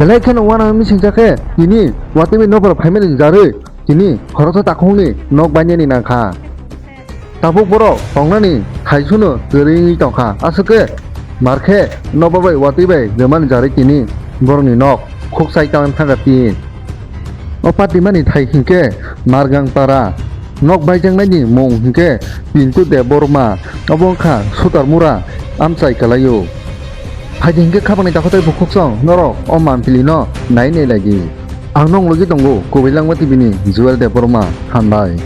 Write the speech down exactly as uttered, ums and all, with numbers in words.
Belai kheno uanama misingcha khe tini watwi bai nokbar phaimani jarwi tini khoroksa takhukni nok bainani nangkha. Tabuk borok tongnani thaisunu kwrwi wngwi tongkha. Aswk khe mar khe nokbar bai watwi bai rwmani jarwi tini borokni nok khukchai tang thangkha tin. O patimani thai hinkhe Margang para. Nok baijaknaini mung hinkhe Pintu Debbarma, obo wngkha Sutarmura amchai kwlaio. Phaidi hinkhe khapangni takhutai bukhuksong norok o mampilino nai nai lagi. Ang nong logi tongo Kubailangma T V ni Joel Debbarma, hambai.